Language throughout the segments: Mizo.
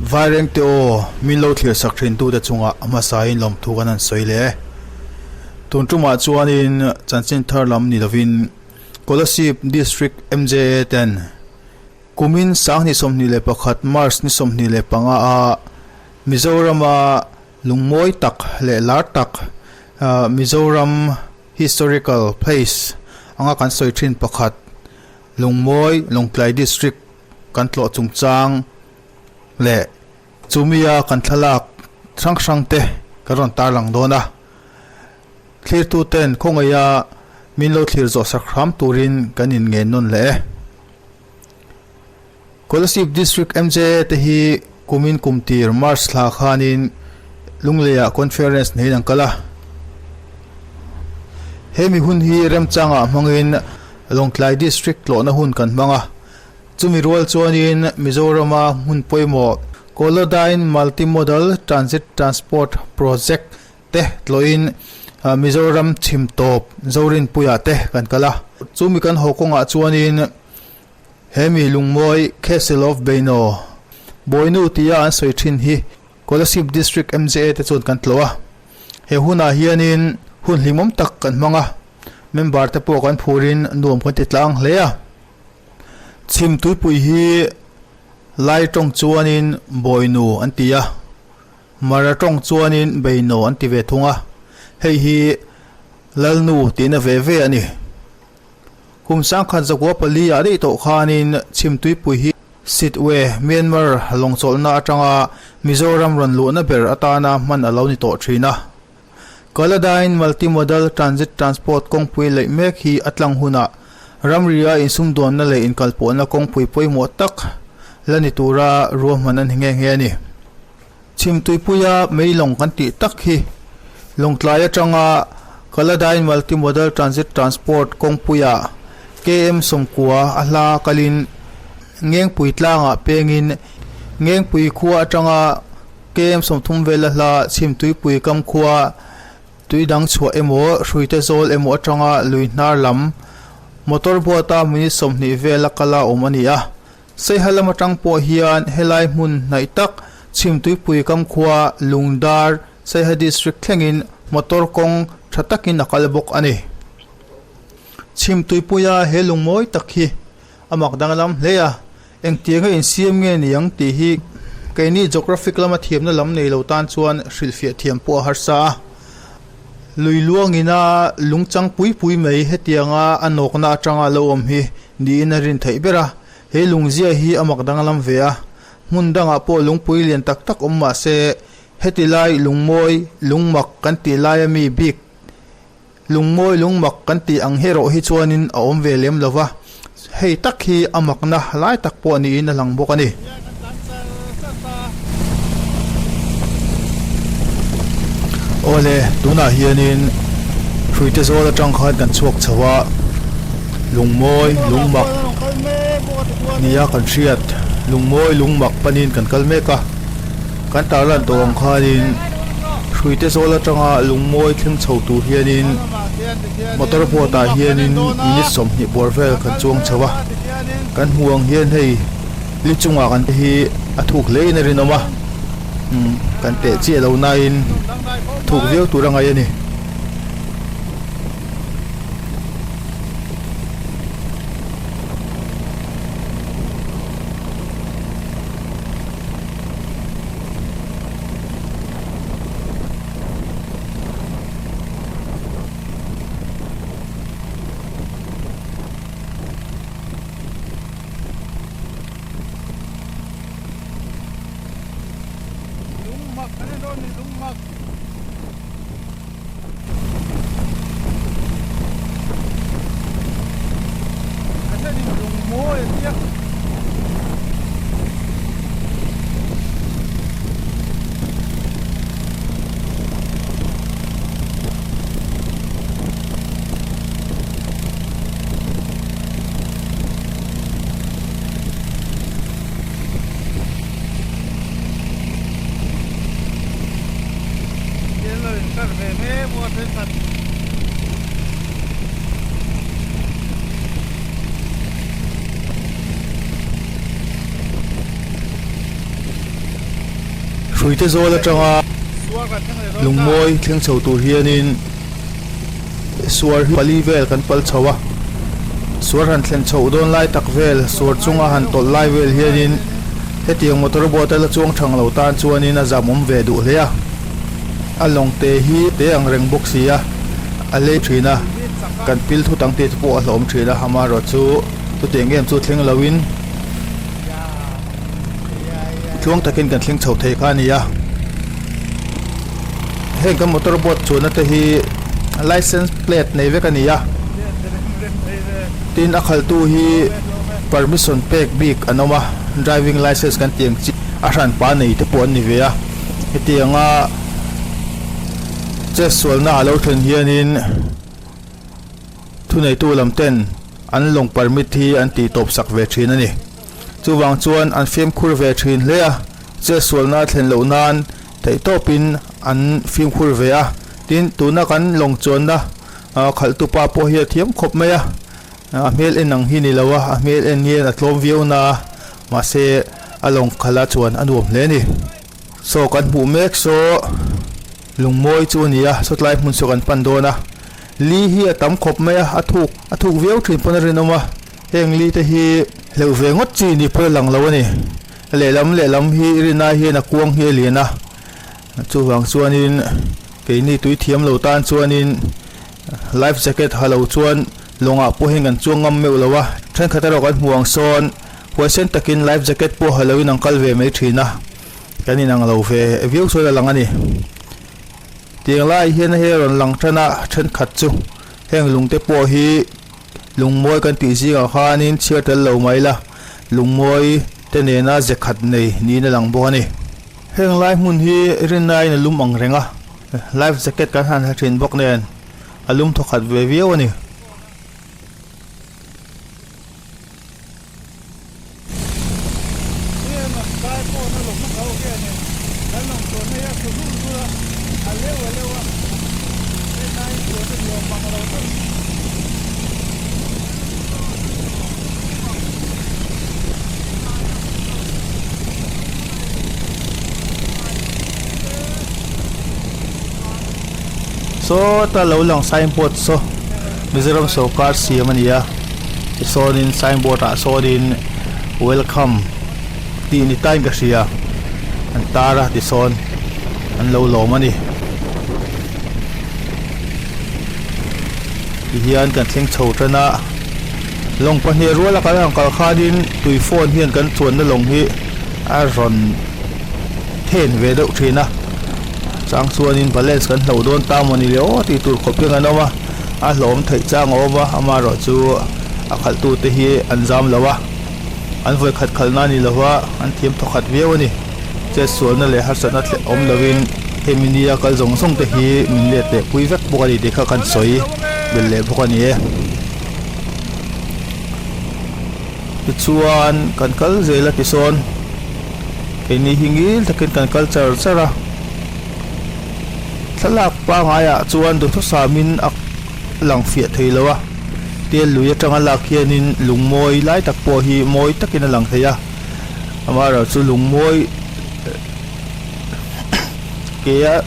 Vairengte aw, min lo thlir sak thintute chungah a hmasain lawmthu kan han sawi leh e. Tun tumah chuanin chanchin thar lam ni lovin Kolasib District MJA ten kumin 2021 March ni 25 a Mizorama lungmawi tak leh lar tak Mizoram Historical Place anga kan sawi thin pakhat Lungmawi Lawngtlai District kan tlawh chungchang leh chumia kan thlalak hrang hrang te kan rawn tarlang dawn a. Thlirtu ten khawngaih a min lo thlir zawh sak hram turin kan in ngen nawn leh e. Kolasib District MJA te hi kumin kum tir March thla khanin Lungleiah conference neiin an kal a. Hemi hun hi remchangah hmangin Lawngtlai District tlawhna hun kan hmang a. Chumi rual chuanin Mizorama hmun pawimawh Kolodyne Multimodal Transit Transport Project te tlawhin Mizoram chhim tawp Zorinpuiah te kan kal a. Chumi kan haw kawngah chuanin hemi lungmawi Castle of Beino, Bawinu tia an sawi thin hi Kolasib District MJA te chuan kan tlawh a. He hunah hianin hun hlimawm tak kan hmang a, member te pawh kan phurin nuam kan ti tlang hle a. Chhim tuipui hi Lai tawng chuanin Bawinu an ti a. Mara tawng chuanin Beino an ti ve thung a, hei hi Lalnu tihna ve ve a ni. Kum sangkhat zakua pali ah daih tawh khanin Chhimtuipui hi Sitwe, Myanmar lawngchawlhna atanga Mizoram rawn luhna ber atana hman a lo ni tawh thin a. Kaladain Multimodal Transit Transport kawngpui leih mek hi a tlang hunah ramria insumdawnna leh inkalpawhna kawngpui pawimawh tak la ni tura ruahman a ni nghe nghe a ni. Chhimtuipuia meilawng kan tih tak hi Lawngtlai atanga Kaladain Multimodal Transit Transport kawngpuia KM 90 a hla kalin Ngengpui tlangah pengin Ngengpui khua atanga KM 30 vela hla Chhimtuipui kam khua tui dang chhuah emaw hruite zawl emaw atanga lui hnar lam motor boat-a minute 20 vela kala awm a ni a. Saiha lam atang pawh hian helai hmun hnaih tak Chhimtuipui kam khua Lungdar, Saiha District thlengin motor kawng tha takin a kal bawk a ni. Chhimtuipuia he lungmawi tak hi a mak danglam hle a, engtianga insiam nge ni ang tih hi keini geographic lama thiamna lam nei lo tan chuan hrilhfiah thiam pawh a harsa a. Lui luangina lungchang pui pui mai hetianga a nawkna atanga lo awm hi niin a rin theih ber a, he lungzia hi a mak danglam ve a, hmun dangah pawh lungpui lian tak tak awm mah se heti lai lungmawi lungmak kan tih laia mi bik lungmawi lungmak kan tih ang erawh hi chuanin a awm ve lem lo va, hei tak hi a makna lai tak pawh niin a lang bawk a ni. Awle, tunah hianin hruite zawl atang khan kan chhuak chho a, lungmawi lungmak nia kan hriat lungmawi lungmak panin kan kal mek a, kan tarlan tawh ang khanin hruite zawl atanga lungmawi thleng chho tur hianin motor boat ah hianin minute 20 bawr vel kan chuang chho a, kan hmuh ang hian hei. Li chungah kan te hi a thuk hle in a rinawm a, kan teh chiah lo nain thuk viau tur a ngaih a ni. Hruite zawl atanga lungmawi thleng chho tur hianin suar hi pali vel kan pal chho a, suar han thlen chhoh dawn lai tak vel suar chunga han tawlh lai vel hianin hetiang motor boat a la chuang thang lo tan chuanin a zam awm ve duh hle a, a lawng te hi te ang reng bawk si a, a lei thin a, kan pil thut ang tih te pawh a hlauhawm thin a, amaherawhchu chutiang em chu thleng loin. Tluang takin kan thleng chho thei kha a ni a, heng kan motor boat chuanna te hi license plate nei vek a ni a, tin a khalhtu hi permission pek bik an awm a, driving license kan tih ang chi a hranpa nei te pawh an ni ve a, hetianga chetsualna a lo thlen hianin. Thuneitu lam ten an lawng permit hi an tih tawp sak ve thin a ni. Chuvang chuan an fimkhur ve thin hle a, chetsualna a thlen loh nan theihtawpin an fimkhur ve a. Tin, tuna kan lawng chuanna khalhtu pa pawh hi a thiam khawp mai a, a hmel en ang hi ni lo a, a hmel en hian a tlawm viau na a, mahse a lawng khalh a chuan a nuam hle a ni. Saw kan hmuh mek saw lungmawi chu a ni a, sawtlai hmun saw kan pan dawn a. Li hi a tam khawp mai a, a thuk a thuk viau thin pawn a rinawm a, heng li te hi hleuh ve ngawt chi ni pawn a lang lo a ni. Lehlam lehlam hi rinai hian a kuang hi a lian a, chuvang chuanin keini tui thiam lo tan chuanin life jacket ha lo chuan lawngah pawh hian kan chuang ngam meuh lo a, thenkhat erawh kan hmu ang sawn huaisen takin life jacket pawh ha loin an kal ve mai thin a, kan inang lo ve viau chuan a lang a ni. Tiang lai hian hei a rawn lang tan a, thenkhat chu heng lungte pawh hi lungmawi kan tih zingah khanin chhiar tel lo mai la, lungmawi te nena ze khat nei niin a lang bawk a ni. Heng lai hmun hi rinaiin a lum ang reng a, life jacket kan han ha thin bawk nen a lum thawkhat ve viau a ni. Sawta lo lang signboard saw Mizoram sawrkar siam a ni a. Tisawnin signboard ah sawnin welcome tih ni tain ka hria an tar a tisawn an lo lawm a ni. Tihian kan thleng chho tan a lawng pahnih ruala kan han kal khanin tui phone hian kan chuanna lawng hi a rawn then ve deuh thin a chang chuanin balance kan hloh dawn ta maw ni le aw tih tur khawp hian an awm a. A hlawm theih chang a awm a, amaherawhchu a khalhtute hi an zam lo a, an vawi khat khalhna a ni lo va, an thiam thawkhat viau a ni. Chetsualna leh harsatna thleh awm lovin hemi nia kal zawng zawng te hi min let leh pui vek bawk a ni tih kha kan sawi belh leh bawk a ni e. Tichuan kan kal zel a tisawn keini hi ngil takin kan kal char char a. Thlalak pangaiah chuan duhthusamin a lang fiah thei lo a, tel lui atanga lak hianin lungmawi lai tak pawh hi mawi takin a lang thei a, amaherawhchu lungmawi ke a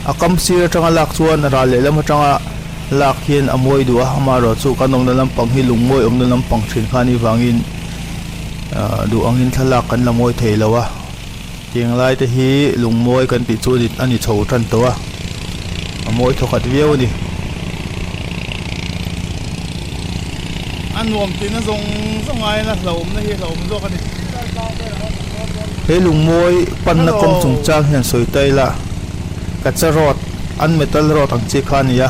a kam sir atanga lak chuan ral lehlam atanga lak hian a mawi duh a, amaherawhchu kan awmna lampang hi lungmawi awmna lampang thin kha a nih vangin ah duh angin thlalak kan la mawi thei lo a. Tiang lai te hi lungmawi kan tih chu a ni chho tan tawh a, a mawi thawkhat viau a ni. A nuam tihna zawng zawng aiin a hlauhawmna hi a hlauhawm zawk a ni. He lungmawi panna kawng chungchang hian sawi ta ila, kacha road, an metal road ang chi kha a ni a,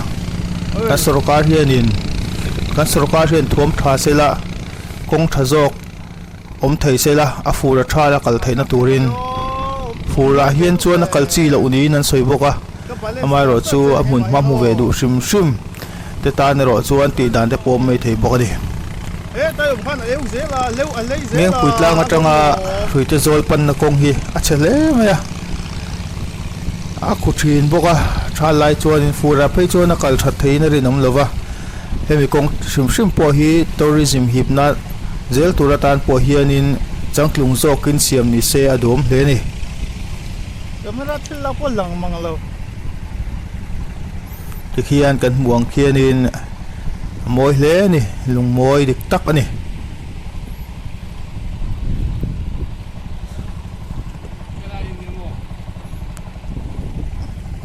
kan sorkar hianin kan sorkar hian thuam tha sela kawng tha zawk, awm thei se la, a fur a tha la kal theihna turin fur ah hian chuan a kal chi loh niin an sawi bawk a, amaherawh chu a hmun hma hmu ve duh hrim hrim te tan erawh chuan tih dan te pawh awm mai thei bawk a ni. Mengpui tlang atanga hruite zawl panna kawng hi a chhe hle mai a, a khu thin bawk a, tha lai chuanin fur ah phei chuan a kal that theihin a rinawm lo va. Hemi kawng hrim hrim pawh hi tourism hipna zel tur atan pawh hianin changtlung zawkin siam ni se a duhawm hle a ni. Camera thil lak pawh lang mang lo. Tikhian kan hmuh ang khianin a mawi hle a ni, lungmawi dik tak a ni.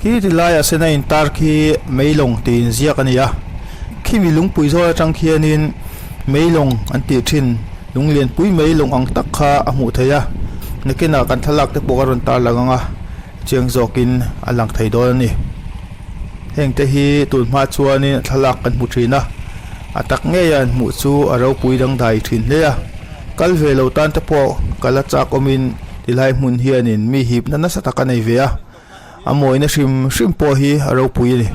Khi ti laiah sena intar khi meilawng tih inziak a ni a, khimi lungpui zawl atang khianin meilawng an tih thin lung lianpui meilawng ang tak kha a hmuh theih a, nakinah kan thlalak te pawh ka rawn tarlang ang a, chiang zawkin a lang thei dawn a ni. Heng te hi tun hma chuanin thlalak kan hmu thin a, a tak ngei a an hmuh chu a ropui dangdai thin hle a. Kal ve lo tan te pawh kal a chak awmin tilai hmun hianin mi hipna nasa tak a nei ve a, a mawina hrim hrim pawh hi a ropui a ni.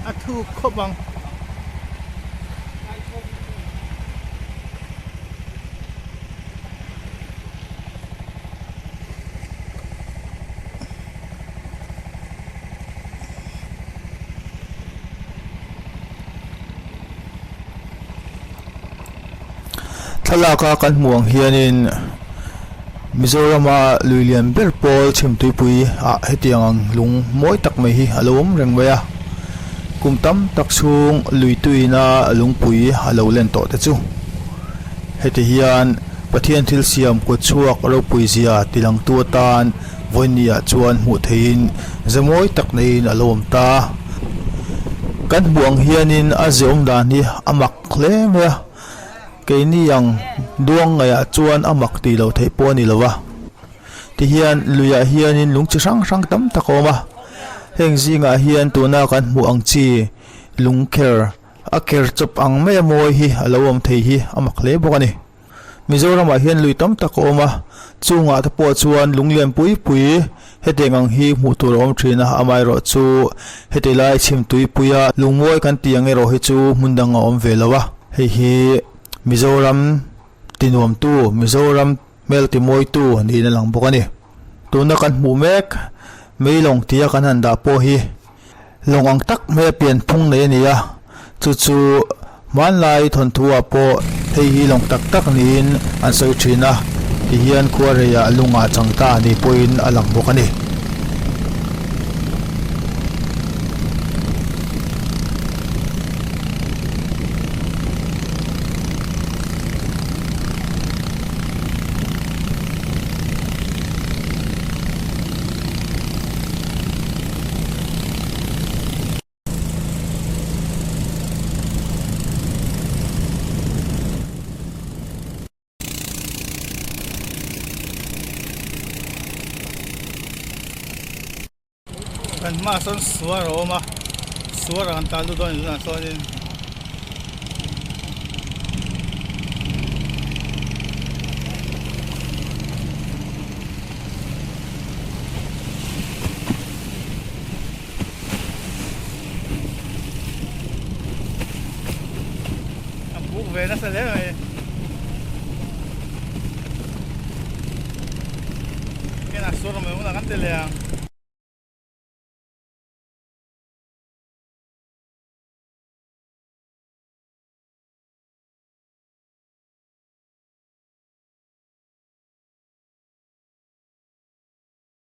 A thuk khawp ang. Thlalak a kan hmuh ang hianin Mizorama lui lian ber pawl chhimtuipui ah hetiang ang lung mawi tak mai hi a lo awm reng mai a kum tam tak chhung lui tuina lungpui a lo len tawh te chu. Heti hian Pathian thil siam kut chhuak ropui zia tilangtu atan vawinia chuan hmuh theihin ze mawi tak neiin a lo awm ta. Kan hmuh ang hianin a ze awm dan hi a mak hle mai a, keini ang duang ngaihah chuan a mak tih loh theih pawh a ni lo va. Tihian luiah hianin lung chi hrang hrang tam tak a awm a, heng zingah hian tuna kan hmuh ang chi lungkher, A ker chawp ang mai a mawi hi a lo awm thei hi a mak hle bawk a ni. Mizoramah hian lui tam tak a awm a, chungah te pawh chuan lung lian pui pui hetiang ang hi hmuh tur a awm thin a, amaherawh chu heti lai chhim tuipuia lungmawi kan tih ang erawh hi chu hmun dang a awm ve lo a, hei hi Mizoram tinuamtu, Mizoram hmel timawitu niin a lang bawk a ni. Tuna kan hmuh mek Meilawng tia kan han dah pawh hi Lawng ang tak mai a pian phung nei a ni a, chu chu hmanlai thawnthu ah pawh hei hi lawng tak tak niin an sawi thin a, tihian khuareiah lungah chang ta ni pawhin a lang bawk a ni. Kan hmaah sawn suar a awm a suar ah kan tan lut dawn a ni tunah sawnin. A buk ve nasa hle mai ken a sur mai hunah kan ti leh ang.